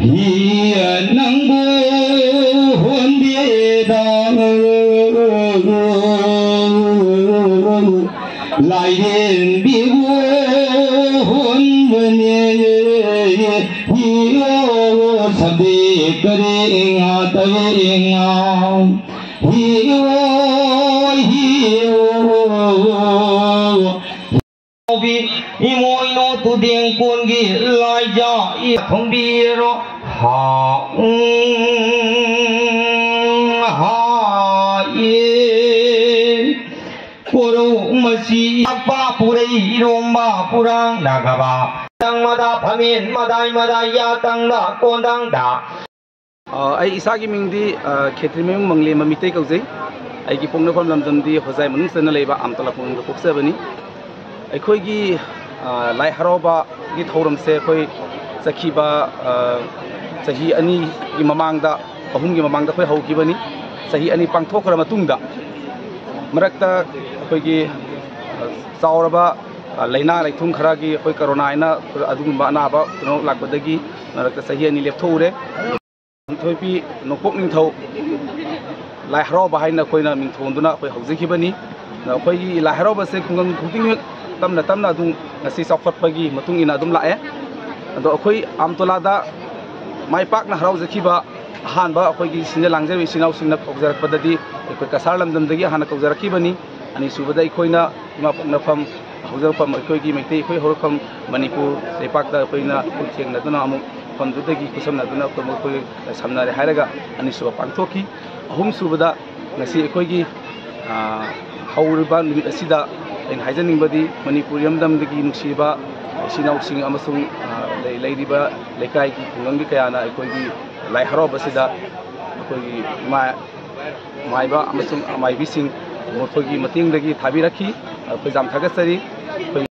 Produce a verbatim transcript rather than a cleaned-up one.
ꯍꯤꯌ ꯅꯪꯕꯨ ꯍꯣꯟꯕꯤꯗ ꯂꯥꯏꯔꯦꯝꯕꯤꯕꯨ ꯍꯣꯟꯕꯅꯦ꯫ ꯍꯤꯌꯣ ꯁꯕꯗꯤ ꯀꯔꯤ ꯉꯥ ꯇꯔꯦ ꯉꯥ꯫ ꯍꯤꯌꯣ ꯍꯤꯌꯣ ꯏꯃꯣꯏꯅꯨ ꯇꯨꯗꯦꯡ ꯀꯣꯟꯒꯤ ꯂꯥꯏꯖꯥ ꯏ ꯊꯣꯡꯕꯤꯔꯣ꯫ ꯍꯥ ꯎꯝ ꯍꯥ ꯏ ꯀꯣꯔꯧ ꯃꯆꯤ ꯑꯄꯥ ꯄꯨꯔꯩ ꯏꯔꯣꯝꯕ ꯄꯨꯔꯥꯡ ꯅꯥꯒꯕ ꯇꯪ ꯃꯗꯥ ꯐꯃꯦꯟ ꯃꯗꯥꯏ ꯃꯗꯥꯏ ꯌꯥ ꯇꯪꯗ ꯀꯣꯟꯗꯪꯗ꯫ ꯑ, ꯑꯩ ꯏꯁꯥꯒꯤ ꯃꯤꯡꯗꯤ, ꯑ, ꯈꯦꯇ꯭ꯔꯤꯃꯌꯨꯝ ꯃꯪꯂꯦꯝꯕ ꯃꯤꯇꯩ ꯀꯧꯖꯩ꯫ ꯑꯩꯒꯤ ꯄꯣꯛꯅꯐꯝ ꯂꯝꯗꯝꯗꯤ ꯍꯣꯖꯥꯏ ꯃꯅꯨꯡ ꯆꯟꯅ ꯂꯩꯕ ꯑꯝꯇꯂꯥ ꯈꯨꯡꯒꯪꯗ ꯄꯣꯛꯆꯕꯅꯤ꯫ ꯑꯩꯈꯣꯏꯒꯤ, ꯑ, ꯂꯥꯏ ꯍꯔꯥꯎꯕꯒꯤ ꯊꯧꯔꯝꯁꯦ ꯑꯩꯈꯣꯏ ꯆꯠꯈꯤꯕ, ꯑ, ꯆꯍꯤ ꯑꯅꯤꯒꯤ ꯃꯃꯥꯡꯗ, ꯑꯍꯨꯝꯒꯤ ꯃꯃꯥꯡꯗ ꯑꯩꯈꯣꯏ ꯍꯧꯈꯤꯕꯅꯤ꯫ ꯆꯍꯤ ꯑꯅꯤ ꯄꯥꯡꯊꯣꯛꯈ꯭ꯔ ꯃꯇꯨꯡꯗ, ꯃꯔꯛꯇ ꯑꯩꯈꯣꯏꯒꯤ, ꯑ, ꯆꯥꯎꯔꯕ, ꯑ, ꯂꯥꯏꯅꯥ ꯂꯥꯏꯊꯨꯡ ꯈꯔꯒꯤ, ꯑꯩꯈꯣꯏ ꯀꯣꯔꯣꯅꯥ ꯍꯥꯏꯅ ꯑꯗꯨꯒꯨꯝꯕ ꯑꯅꯥꯕ ꯀꯩꯅꯣ ꯂꯥꯛꯄꯗꯒꯤ ꯃꯔꯛꯇ ꯆꯍꯤ ꯑꯅꯤ ꯂꯦꯞꯊꯣꯛꯎꯔꯦ꯫ ꯊꯣꯏꯕꯤ ꯅꯣꯡꯄꯣꯛ ꯅꯤꯡꯊꯧ ꯂꯥꯏ ꯍꯔꯥꯎꯕ ꯍꯥꯏꯅ ꯑꯩꯈꯣꯏꯅ ꯃꯤꯡꯊꯣꯟꯗꯨꯅ ꯑꯩꯈꯣꯏ ꯍꯧꯖꯈꯤꯕꯅꯤ꯫ ꯑꯗꯣ ꯑꯩꯈꯣꯏꯒꯤ ꯂꯥꯏ ꯍꯔꯥꯎꯕꯁꯦ ꯈꯨꯡꯒꯪ ꯈꯨꯗꯤꯡꯃꯛ ꯇꯞꯅ ꯇꯞꯅ ꯑꯗꯨꯝ ꯉꯁꯤ ꯆꯥꯎꯈꯠꯄꯒꯤ ꯃꯇꯨꯡ ꯏꯟꯅ ꯑꯗꯨꯝ ꯂꯥꯛꯑꯦ꯫ ꯑꯗꯣ ꯑꯩꯈꯣꯏ ꯑꯝꯇꯣꯂꯥꯗ ꯃꯥꯏ ꯄꯥꯛꯅ ꯍꯔꯥꯎꯖꯈꯤꯕ ꯑꯍꯥꯟꯕ ꯑꯩꯈꯣꯏꯒꯤ ꯁꯤꯟꯖ ꯂꯥꯡꯖꯔꯤꯕ ꯏꯆꯤꯟ ꯏꯅꯥꯎꯁꯤꯡꯅ ꯀꯧꯖꯔꯛꯄꯗꯗꯤ ꯑꯩꯈꯣꯏ ꯀꯁꯥꯔ ꯂꯝꯗꯝꯗꯒꯤ ꯍꯥꯟꯅ ꯀꯧꯖꯔꯛꯈꯤꯕꯅꯤ꯫ ꯑꯅꯤꯁꯨꯕꯗ ꯑꯩꯈꯣꯏꯅ ꯏꯃꯥ ꯄꯣꯛꯅꯐꯝ ꯍꯧꯖꯔꯛꯐꯝ ꯑꯩꯈꯣꯏꯒꯤ ꯃꯩꯇꯩ ꯑꯩꯈꯣꯏ ꯍꯧꯔꯛꯐꯝ ꯃꯅꯤꯄꯨꯔ ꯂꯩꯄꯥꯛꯇ ꯑꯩꯈꯣꯏꯅ ꯈꯨꯠ ꯊꯦꯡꯅꯗꯨꯅ ꯑꯃꯨꯛ ꯃꯐꯝꯗꯨꯗꯒꯤ ꯈꯨꯠꯁꯝꯅꯗꯨꯅ ꯑꯩꯈꯣꯏ ꯃꯈꯣꯏ ꯁꯝꯅꯔꯦ ꯍꯥꯏꯔꯒ ꯑꯅꯤꯁꯨꯕ ꯄꯥꯡꯊꯣꯛꯈꯤ꯫ ꯑꯍꯨꯝꯁꯨꯕꯗ ꯉꯁꯤ ꯑꯩꯈꯣꯏꯒꯤ, ꯑ, ꯍꯧꯔꯤꯕ ꯅꯨꯃꯤꯠ ꯑꯁꯤꯗ ꯑꯩꯅ ꯍꯥꯏꯖꯅꯤꯡꯕꯗꯤ ꯃꯅꯤꯄꯨꯔ ꯏꯔꯝꯗꯝꯗꯒꯤ ꯅꯨꯡꯁꯤꯕ ꯏꯆꯤꯟ ꯏꯅꯥꯎꯁꯤꯡ ꯑꯃꯁꯨꯡ, ꯑ, ꯂꯩ-, ꯂꯩꯔꯤꯕ ꯂꯩꯀꯥꯏꯒꯤ ꯈꯨꯡꯒꯪꯒꯤ ꯀꯌꯥꯅ ꯑꯩꯈꯣꯏꯒꯤ ꯂꯥꯏ ꯍꯔꯥꯎꯕꯁꯤꯗ ꯑꯩꯈꯣꯏꯒꯤ ꯏꯃꯥ ꯃꯥꯏꯕ ꯑꯃꯁꯨꯡ ꯃꯥꯏꯕꯤꯁꯤꯡ ꯃꯈꯣꯏꯒꯤ ꯃꯇꯦꯡꯗꯒꯤ ꯊꯥꯕꯤꯔꯛꯈꯤ꯫ ꯑꯩꯈꯣꯏ ꯌꯥꯝ ꯊꯥꯒꯠꯆꯔꯤ꯫ ꯑꯩꯈꯣꯏ